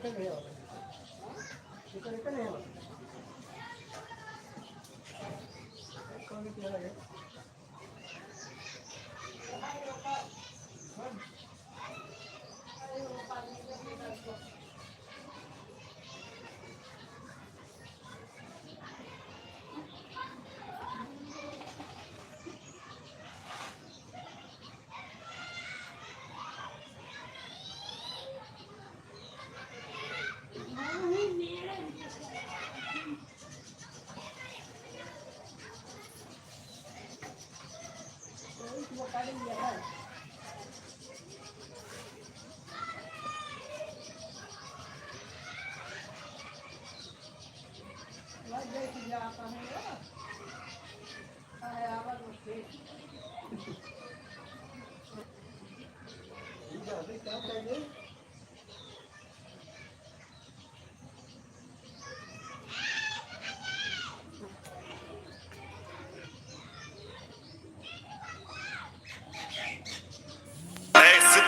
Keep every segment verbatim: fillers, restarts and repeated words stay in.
ਇਸ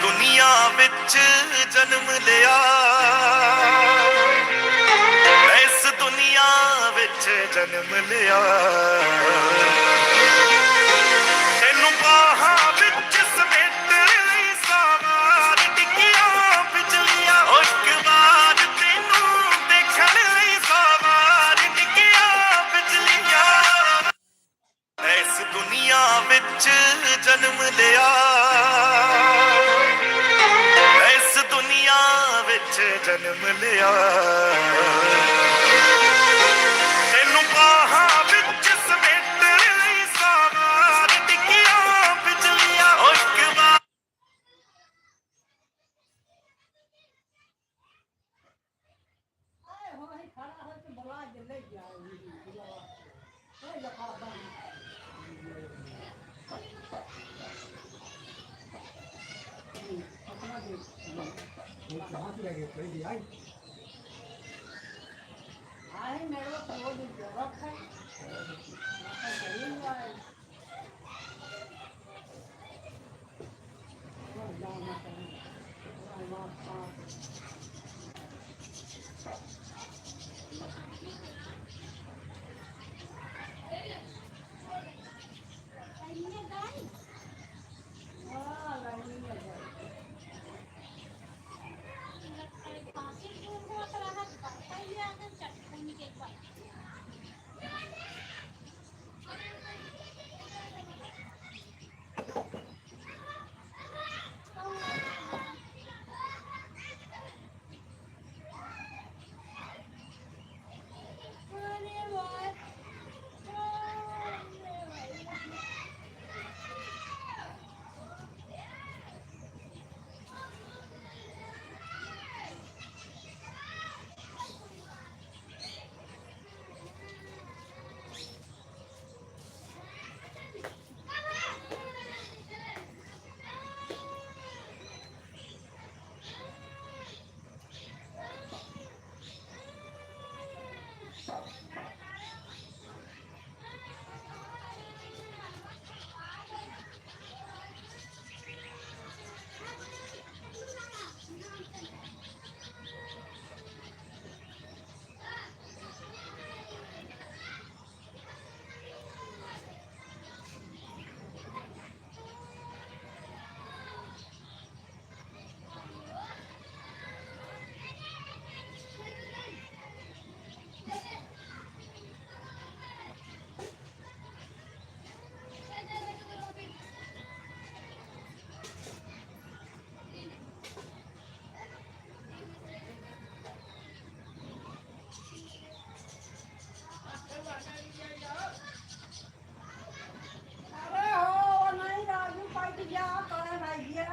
ਦੁਨੀਆ ਵਿੱਚ ਜਨਮ ਲਿਆ, ਇਸ ਦੁਨੀਆ ਵਿੱਚ ਜਨਮ ਲਿਆ। ਤੈਨੂੰ ਬਾਹਾਂ ਵਿੱਚ ਸਮੇਟਣ ਲਈ ਸੌ ਵਾਰ ਡਿੱਗੀਆਂ ਬਿਜਲੀਆਂ। ਓ ਇੱਕ ਵਾਰ ਤੈਨੂੰ ਦੇਖਣ ਲਈ ਸੌ ਵਾਰ ਡਿੱਗੀਆਂ ਬਿਜਲੀਆਂ। ਇਸ ਦੁਨੀਆ ਵਿੱਚ ਜਨਮ ਲਿਆ, ਇਸ ਦੁਨੀਆ ਵਿੱਚ ਜਨਮ ਲਿਆ। ਤੈਨੂੰ ਬਾਹਾਂ ਵਿੱਚ ਸਮੇਟਣ ਲਈ ਸੌ ਵਾਰ ਡਿੱਗੀਆਂ ਬਿਜਲੀਆਂ। ਓ ਇੱਕ ਵਾਰ अरे हो, वो नहीं राजू, बैठ गया, कौन है भैया?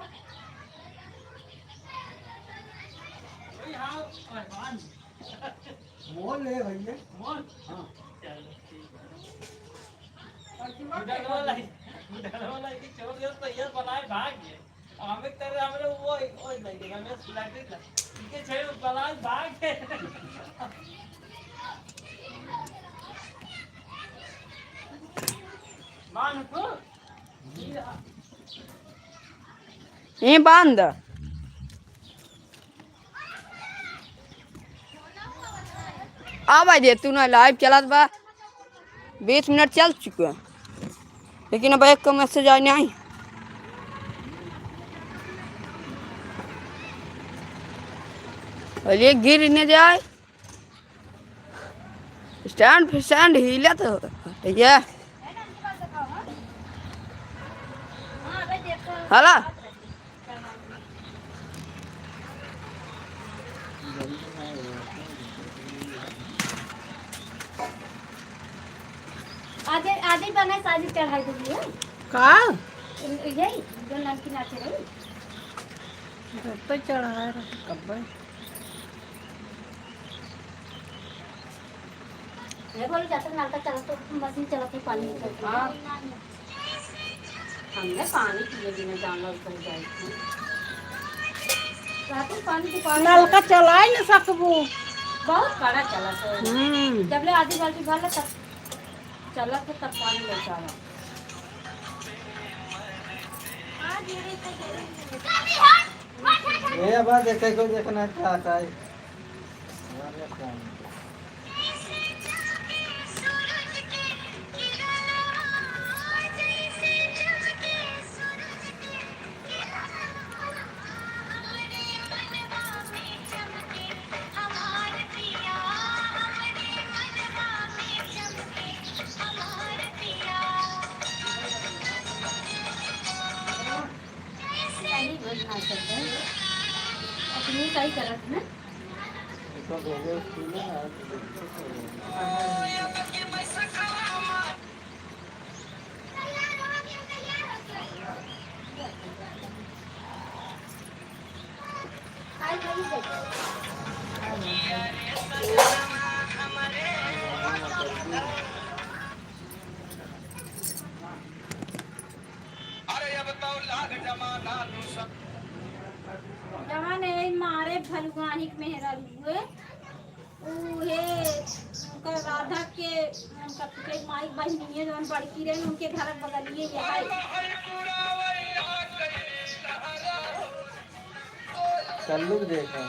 बोल ले भैया। बोल। हाँ। चलो, ठीक है। और क्यों बुढ़ा वाला ही, बुढ़ा वाला ही छोड़ दिया तो ये बनाए भाग गए। हमें कर, हमरे वो, वो नहीं देगा, मैं सुला के ला। इनके छह बलाल भाग गए। मान को। ये बांध। आवा दे, तू ना live चलत बा, बीस मिनट चल चुका, लेकिन अब एक मैसेज आए नहीं। और ये गिर न जाए, stand फिर stand हिलत हो, ठीक है? हला। आजे, आजे बनाए, साजी चढ़ाई देली है। का? यही, जो नमकीन आटे रही। जब तक चढ़ाए रहे, कब्बे। ये बोले, जब तक नलका चलत, तो मशीन चलत है, पानी निकलत है। हाँ। हमने पानी पिए बिना जानवर कहीं जाए थी। रात में पानी के पानी नलका चलाए न सकबू। बहुत कड़ा चलत है। हम्म। जब ले आधी बाल्टी भर ले, तब चलत है, तब पानी ले जावा। ये बात देखे को देखना चाहता है। अपनी सही करत में। जवन ए मारे भलुआही के मेहरा हुए, उहे उनका राधा के, उनका के माई बहिनिये जवन बड़की रहे, उनके घर बगलिए ये है। कल्लू देखा।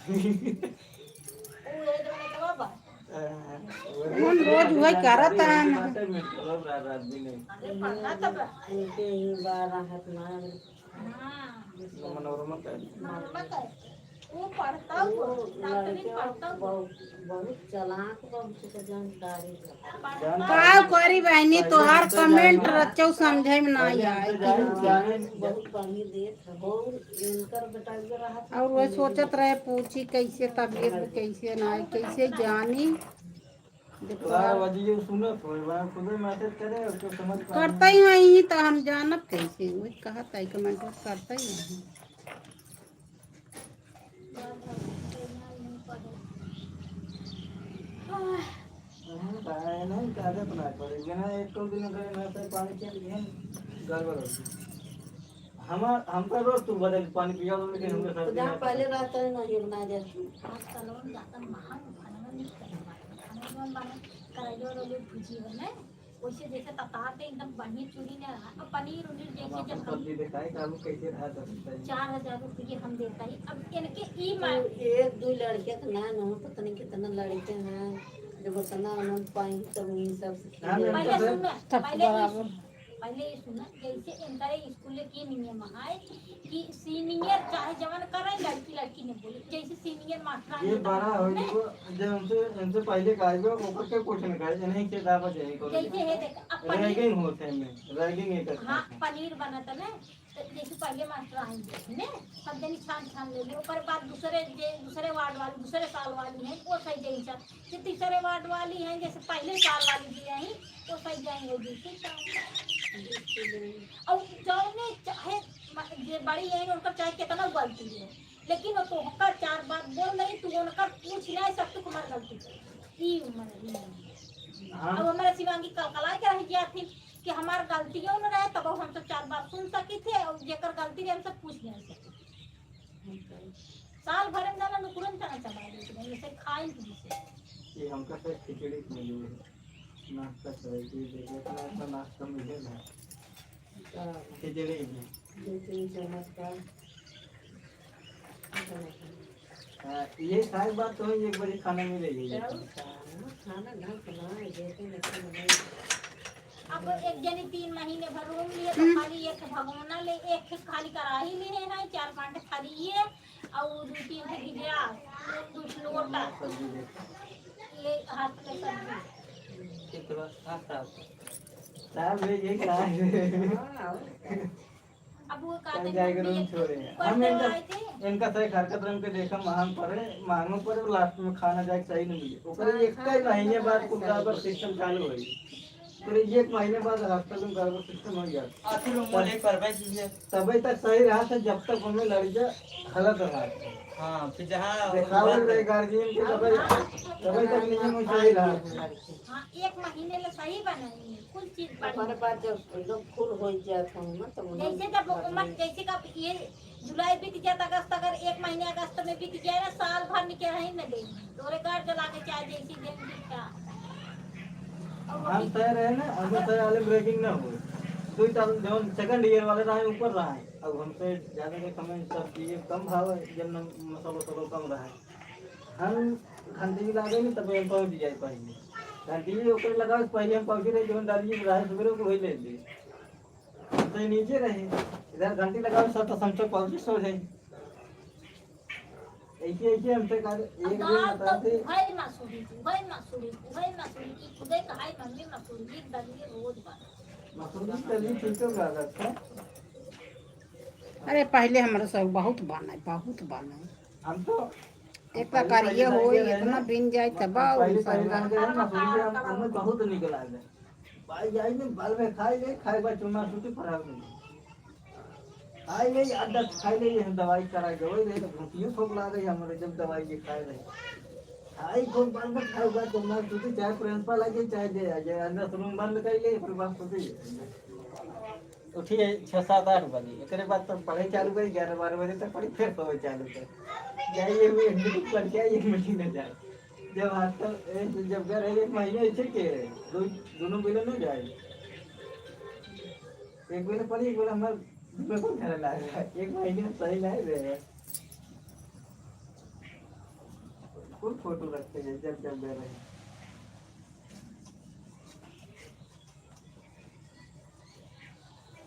वो है जो मतलब बा। हम रोज वही करत हन। बाटे में चलब रा-, रात दिन। अरे पढ़ना तब। इनके ही बारह हाथ मार। हाँ। मनोरमा का। मनोरमा का। वो पढ़ता वो हुआ, डॉक्टरी लड़का पढ़ता हुआ। बहुत, बहुत चालाक बा, हमसे तो जानकारी बा। का करी बहनी, तोहार comment रचौ समझे में ना आए। बहुत पानी देत है। और इनकर बेटा भी रहा था। और वह सोचत रहे, पूछी कैसे तबीयत, कैसे ना है, कैसे जानी। देखो, तोहार वजीर सुनत होए, वह खुदे message करे, उसको समझ पाए। करता ही वही तो हम जानब कैसे, वही कहत है, comment करता ही वही। अहं, पाए नहीं, आदत ना पड़े। बिना एक दो दिन करे ना, सर, पानी चल गया, गड़बड़ हो गई। हम, हमका रोज तू बदल पानी पिया, लेकिन हमके सर्दी जहाँ ना पहले पड़े। रहता है ना, ये बना जाती। आजकल हम ज्यादा महंग खाना नहीं खाए, खाना जो हम बना, करैलो रोलो भुजी बने, वैसे जैसे ततार के एकदम बढ़िया चूड़ी ना रहा। अब पनीर उनीर जैसे हम जब हम सब्जी देखाए, काबू कैसे रहा, तो बताइए। चार हजार रुपये हम देता ही। अब इनके ई तो मार एक दो लड़के तो ना, ना, पता नहीं कितना लड़के हैं, जब उतना उन्होंने पाई, तब उन्हीं सब से हाँ, खेले। पहले सुन, तब पहले ई बराबर। सुन, पहले ई सुन, जैसे इनका स्कूल के नियम है कि senior चाहे जवन करे, लड़की लड़की ने बोले, जैसे senior मास्टर ये आने बड़ा वाला हो है। जो, जो उनसे, उनसे पहले का आएगा, ओकर के कुछ नहीं कहे, इन्हीं के दावा जाए को। जैसे है देख, अब पनीर ragging होते हैं, ragging एक हाँ, अच्छा। पनीर बनत है ना, तो जैसे पहले मास्टर आएंगे, ने सब जनी छान छान ले लो, ओकर बाद दूसरे जे, दूसरे वार्ड वाली, दूसरे साल वाली हैं, वो सही जैसा, जो तीसरे वार्ड वाली हैं, जैसे पहले साल वाली जी आई, वो सही जाएंगे, दूसरे साल। और जौने चाहे म-, जे बड़ी हैं, उनका चाहे कितना गलती है, लेकिन वो तो ओकर चार बात बोल रही, तू उनका पूछ नहीं सकते तुम्हारी गलती है। ई उम्र है, ई उम्र है। हाँ। अब हमारे शिवांगी कलकला के रह गया थी कि हमार गलतियों न रहे, तब हम तो चार बात सुन सकी थे, और जेकर गलती रहे, हम सब पूछ नहीं सके। साल भर में जाना नुकुरन चना चबा देते हैं, जैसे खाए पी से। ये हमका तो खिचड़ी मिली है, नाश्ता करे के लिए, इतना अच्छा नाश्ता मिले ना। खिचड़ी में। दो तीन चम्मच का। हाँ, ये खाए के बाद तो एक बजे खाना मिले ही। चल, खाना, खाना ढंग से बनाए, जैसे जैसे बनाए। अब एक जनी तीन महीने भर room लिए तो हम्म। खाली एक भगोना ले, एक खाली कढ़ाई लिए है, चार पांच खाली ये, और दो तीन ठे गिलास, दो ठे लोटा, ये हाथ में सब्जी। कितना साफ साफ। साफ है, ये क्या है? हाँ, और क्या? अब वो का चल देंगे, जाएगा, हम room ये छोड़े। ऊपर हम से इनका, आए थे। इनका सही हरकत रंग के देखा, महंग पड़े, महंगो पड़े, last में खाना जाए सही नहीं मिले। ओकरे हाँ, एक खाना ही महीने बाद कुल गड़बड़ system चालू होई। पूरे एक महीने बाद hospital में गड़बड़ system हो गया। आखिर वो मोले करबे कीजिए। तबे तक सही रहा था, जब तक हमें लड़ जा गलत रहा था। हाँ, फिर जहाँ देखावल रहे guardian के, तबे, तबे तक नहीं, हम सही रहा था। हाँ, एक महीने ले सही बना। कुल चीज पड़ी। ओकरे बाद जब एकदम full हो जात हो ना, तो उन्हें जैसे जब वो उम्र, जैसे कब ये जुलाई बीत जात, अगस्त, अगर एक महीने अगस्त में बीत जाए ना, साल भर निके रही न दे। तोरे घर जला के चाहे जैसी दिन बीत का। और वो हम भी तय रहे ना, हम अगर तय वाले ragging ना हो। दो साल जौन second year वाले रहे, ऊपर रहे। अब हमसे ज्यादा के समय सब चीजें कम भाव है, जब न मसालो वसालो कम रहे। हम घंटी भी लागे नहीं, तब हम पहुंच जाए पहले। घंटी भी ऊपर लगाओ, पहले हम पहुंचे रहे, जौन डाली रहे, सुबह को वही ले ले। तो नीचे रहे, इधर घंटी लगाओ, सब तो समझो पहुंचे, सो जाए। ऐसे, ऐसे हमसे कर, एक दिन अब दाल तो बताते। उहै मसूरी, उहै मसूरी, उहै मसूरी की खुदे कहाई मम्मी मसूरी की दलिए रोज बना। मसूरी की दलिए ठीक तो लागत है। अरे पहले हमारे सब बहुत बना, बहुत बना। हम तो एक पहले, पहले तरकारी हो, रहे इतना ना, बिन जाए तब पहले, पहले रहे ना, मसूरी के हम, हमें बहुत निक लागे। भाई जाई में बाल में खाई ले, खाए बाद चुना सूती फरार में। खाई ले, आधा खाई ले, हम दवाई करा के, वही रहे तो घुटियो ठोक लागे हमरे, जब दवाई के खाए रहे। खाई खूब बाल में खाए बाद चुना सूती, चाहे प्रिंसिपल आ जाए, चाहे जे आ जाए, अंदर से रूम बंद कर ले, फिर बात सूती। उठिए छः सात आठ बजे, एकरे बाद तो पढ़े चालू करी, ग्यारह बारह बजे तक पढ़ी, फिर सोवे चालू करी। जाइए, वो एक मीटिंग पढ़ के आइए, एक मीटिंग में जाए। जब हॉस्टल, ए, जब घर है, एक महीने ऐसे के, दो, दोनों बेले न जाए। एक बेले पढ़ी, एक बेले हमारे बिल्कुल घर लागे। एक महीने में सही नहीं रहे। कुल फोटो रखते हैं, जब जब गए रहे।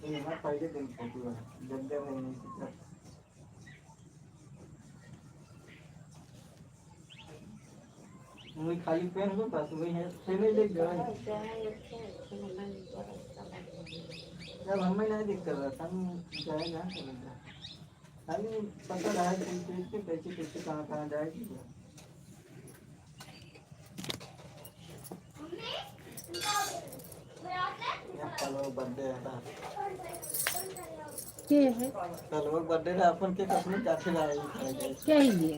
ये हमारा पहले दिन फोटो है, जब जब है नहीं तो जब। वही खाली पेन हो, बस वही है, पेन ही ले जाओ। जब हमें नहीं दिक्कत रहता, हम जाए ना, चले जाए। खाली पता रहा कि कैसे, कैसे, कैसे, कहाँ, कहाँ जाएगी। यहाँ कल वो बर्थडे है ना। के है? कल वो बर्थडे है, अपन के कसम काफी रहा है, ये खाएगा। क्या है ये?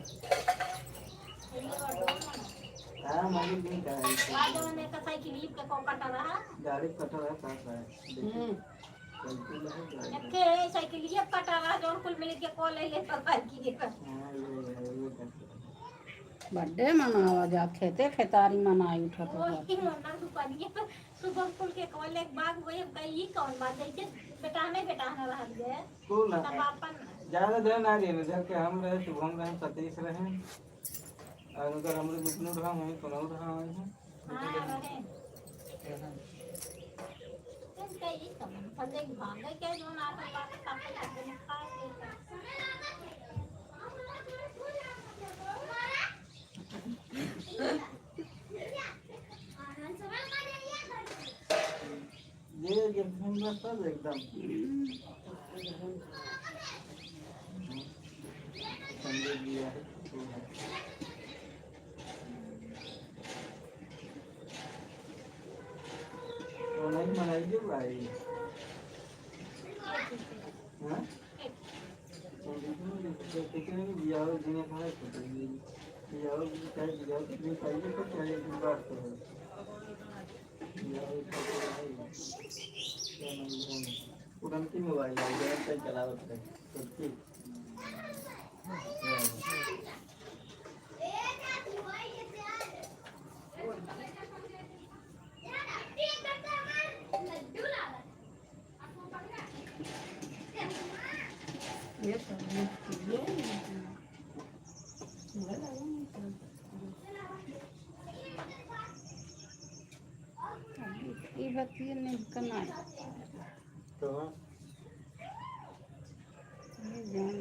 हाँ, मम्मी नहीं खाएगी। आज हमने का साइकिल लीप के को कटा रहा। गाड़ी कटा रहा, कहाँ का है? देखिए। हम्म। एके साइकिलिया कटावा जौन कुल मिल के कॉल ले ले तो भाई की रे। बर्थडे मनावा जा, खेते खेतारी मनाई उठत बा। ओही मन्ना दुकानिया पे सुबह कुल के कॉल एक बाग वही कई कौन बात है कि बेटा नहीं, बेटा ना रह गए। कौन ना तब है? अपन ज्यादा देर ना रहे, घर के हम रहे, शुभम रहे, सतीश रहे। और उधर हमरे विष्णु रहा, वहीं प्रणव रहा, वहीं है। हाँ, रहे। तुम कहीं कम, संजय भाग गए क्या, जो ना कर पाते, पाते, पाते, पाते। ये, ये फोन में सब एकदम। संजय जी है। वो नहीं मनाइए भाई। हाँ? संजय जी ने किसी ने बियाह जी ने कहा है, बियाह जी चाहे बियाह जी ने कहा है, तो चाहे एक बात तो है। पुरनकी मोबाइल है, गेम पे चलावत रहे। छोटकी। ये सब ये, ये, ये, ये बतिये नहीं करना है। तो ये जान,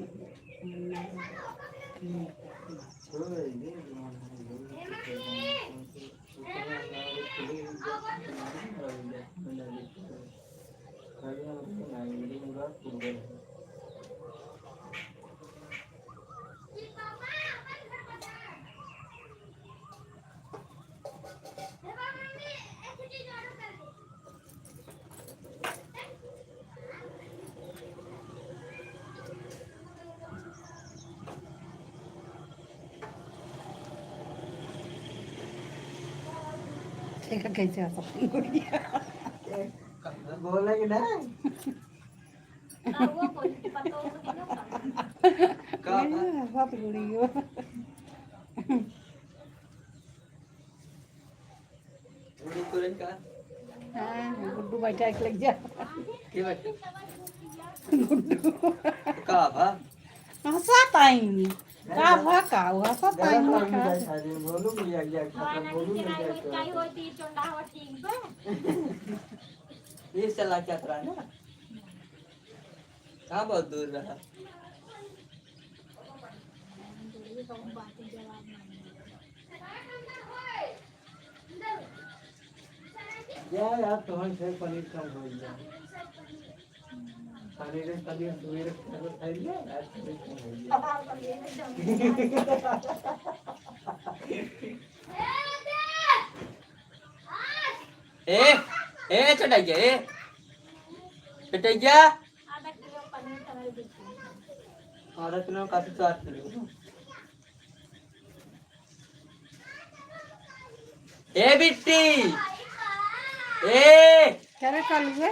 देखा कैसे हंसा। बोला कि ना? का? बहुत बुरी हो। गुड्डू तुरंत का? हाँ, गुड्डू बैठा के लग जा। के बैठा? गुड्डू। का भा? हंसा ताई। का भा का? हंसा ताई गलत आदमी का? बैठा दे, बोलू भैया क्या खाता, बोलू भैया क्या खाता। ये चला क्या करा ना? कहाँ बहुत दूर रहा? जा यार, तोहन से पनीर कम हो गया। पनीर, पनीर सुबह खाई लिया, आज पनीर कम हो गया। ए, ए, चटैया, ए, चटैया। आधा किलो काफी, तो आठ किलो। ए बिट्टी, ए। क्या रे कालू है?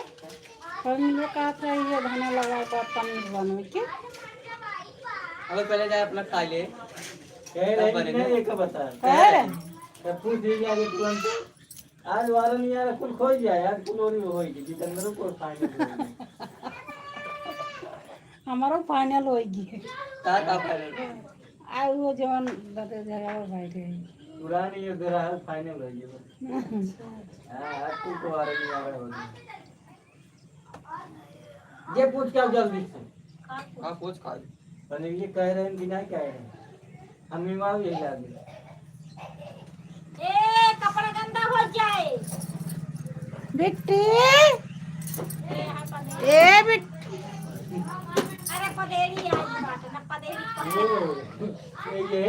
कल मिले कहत रही है, धाना लगा बा पनीर बनवे के। अबे पहले जाए अपना खा ले। कह तब रहे बनेगा। नहीं, एक बता। कह रहे। तब पूछ दीजिए आगे तुरंत। आज वाला नहीं आ रहा, कुल खोई जाए, आज कुल और ही होएगी, जितेंद्र को final होएगी। हमारो final होएगी। का, का final? आ वो जवन बदल जगह भाई रही। पुरानी ये दे रहा है, final हो गई। हाँ, अब तू तो आ रही है, आगे हो गई। ये पूछ के आओ जल्दी से। हाँ, पूछ खाई। पनीर ये कह रहे हैं कि नहीं कह रहे हैं? हम भी मार यही लागे। ए, कपड़ा गंदा हो जाए। बिट्टी। ए, हाँ, पनीर। ए, बिट्टी। अरे, पदेरी आज बात ना, पदेरी, पदेरी। ओ, ये, ये।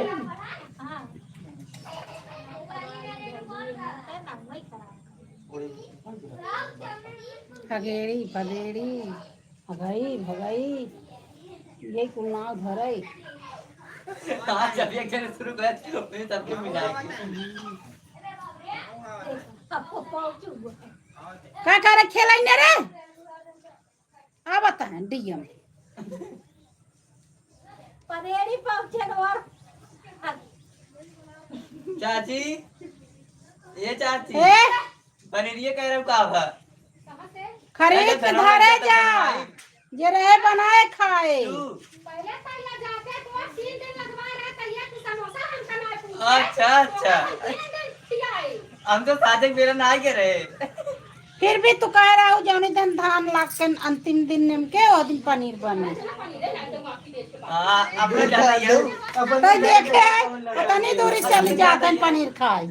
हाँ। है ना, वही खराब। फगेड़ी, फगेड़ी, फगई, फगई, ये कुल नाव धरई। हाँ, जब एक जने शुरू करे, तो फिर सबके मिलाए। का करे खेलाई ने रे? आ बता, D M। परेड़ी पहुंचे और चाची, ये चाची, ए? पनीरिये कह रहे हो का बा? खरीद के धरे जा, जे रहे बनाए खाए। पहले पहले जाते तो तीन दिन लगवा रहे, तैयार की समोसा हम कमाए पूछे। अच्छा, अच्छा। तीन दिन खियाए। हम तो साजे के बेरा ना आए के रहे। फिर भी तू कह रहा हो, जौनी दिन धान लाग के अंतिम दिन निमके, ओ दिन पनीर बने। हाँ, अपने जाना ये। तो देखे, तनी दूरी चल जाते हैं पनीर खाए।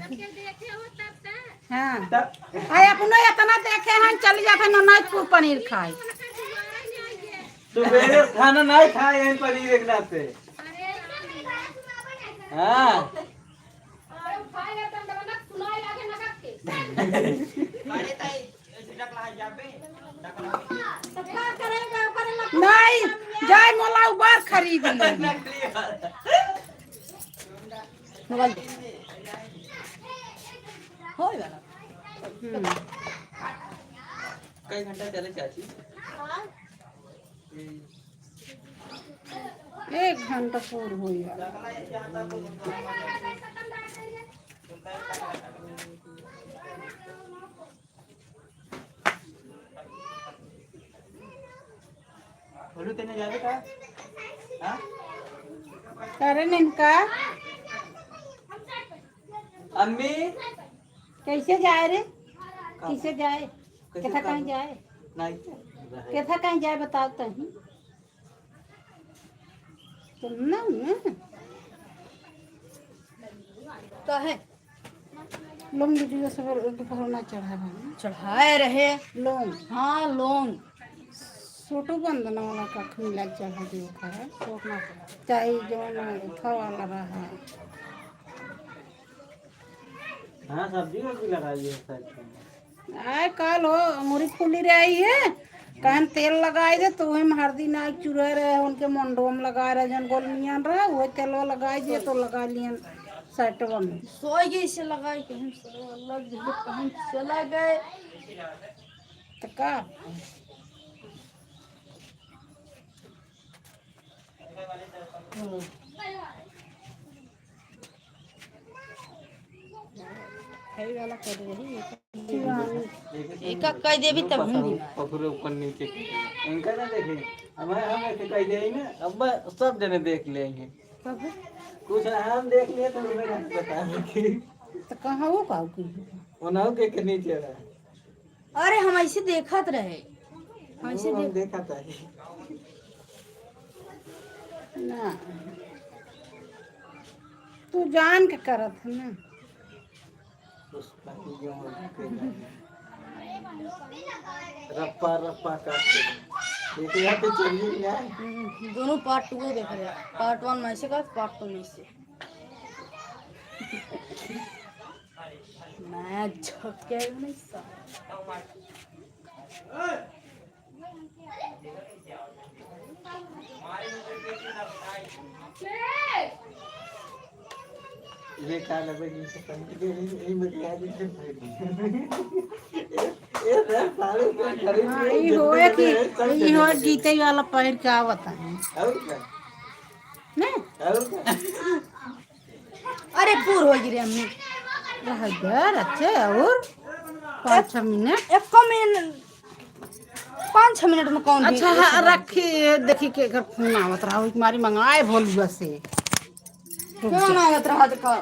हाँ। तब आए अपनो इतना देखे हैं, चल जाते हैं नौनाजपुर पनीर खाए। सुबेरे खाना नहीं खाए हैं पनीर एक नाते। हाँ। नहीं, जाए मोला उबार खरीद ले। मोबाइल दे। होय वाला। हम्म। कई घंटा चले चाची? एक घंटा पूर होई। बोलू, तेने जाबे का? हाँ? करे नहीं का? अम्मी? कैसे जाए रे? का? कैसे जाए? कैसे केथा का? कहीं जाए? नहीं। केथा कहीं जाए बताओ तहीं। तो ना, ना। तो है। लोंग video सब दोपहर ना चढ़ा बा। चढ़ाए रहे। लोंग। हाँ, लोंग। छोटू बंदना वाला का अखनी लाग चढ़ा दियो खा है। छोट ना चढ़ा। चाहे जौन उठा वाला रहा। हाँ, सब्जी वब्जी लगाई है शायद। आए काल हो, मुरी फूली रही है, कहन तेल लगाई दे, तो वही में हरदी नाई चुरे रहे, उनके मुंडो में लगा रहे, जन गोल मियान रहे, वही तेलवा लगाई दिए, तो लगा लियन सेटवा में। सोई गई से लगाई, कहन से अलग, कहन चला गए। तो का? हम्म। एका कह देबी तब हम भी। पकड़े ऊपर नीचे। इनका ना देखे। हमें, हम ऐसे कह दे ना। अब सब जने देख लेंगे। कब? कुछ हम देख लिए तो हमें नहीं पता। तो कहाँ वो का की? वो ना के, के नीचे रहा। अरे, हम ऐसे देखत रहे, हम ऐसे वो हम देख- देखत रहे। ना, तू जान के करत है ना। रप्पा, रप्पा करके। देखिए, यहाँ पे चलिए क्या? हम्म, दोनों part two देख रहे हैं, part one में से का, part two में से। मैं झपके नहीं सा। ये का लगे कि इनसे पंडित के नहीं, नहीं बतिया दी, फिर भाई। ये, ये दस साल से खरीद हाँ, के ई होए कि, सब ई होए जने जीते वाला पहिर के आवत है। और का? नहीं? और का? अरे, पूर हो गिरे अम्मी। रह गया, अच्छे, और पाँच छह मिनट। एक मिनट, पाँच छह मिनट में कौन अच्छा, भी हाँ, रखी, देखी के घर फोन आवत रहा, हमारी मंगाए भोलुआ से। रुक जा। कौन आवत रहा देखा?